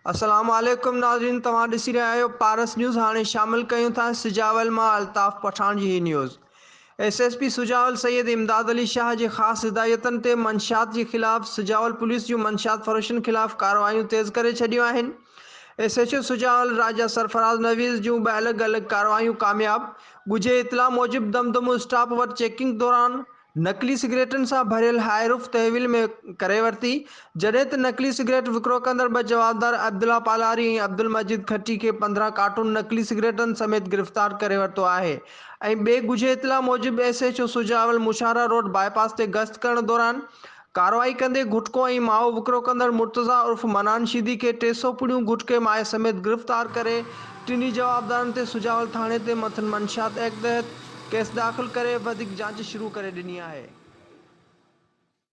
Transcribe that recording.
السلام عليڪم ناظرين توهان ڏسي رهيا آهيو پارس نيوز هاڻي شامل ڪيون ٿا سجاول مان الطاف پٺاڻ جي هي news S S P Sujawal Syed Imdad Ali Shah جي خاص هدايتن تي منشيات جي خلاف سجاول پوليس جون منشيات فروشن خلاف ڪارروايون تيز ڪري ڇڏيون آهن S H O Sujawal Raja Sarfraz Naveed جون ٻه الڳ الڳ ڪارروايون ڪامياب ڳجهي اطلاع موجب دمدمو اسٽاپ وٽ چيڪنگ دوران نقلي سگريٽن سان ڀريل هاء روف تحويل ۾ ڪري ورتي، جڏهن ته نقلي سگريٽ وڪرو ڪندڙ ٻه جوابدار عبدالله پالاري ۽ عبدالمجيد کٽي کي 15 ڪارٽون نقلي سگريٽن سميت گرفتار ڪري ورتو آهي ۽ ٻئي ڳجهي اطلاع موجب S H O Sujawal Mushara road bypass تي گشت ڪرڻ دوران ڪارروائي ڪندي گهٽڪو ۽ مائو وڪرو ڪندڙ مرتضيٰ عرف منان شيدي کي 300 پڙيون گهٽڪي مائي سميت گرفتار ڪري ٽنهي جوابدارن تي سجاول ٿاڻي تي مٿن منشيات ايڪٽ تحت ڪيس داخل ڪري وڌيڪ جاچ شروع ڪري ڏني آهي.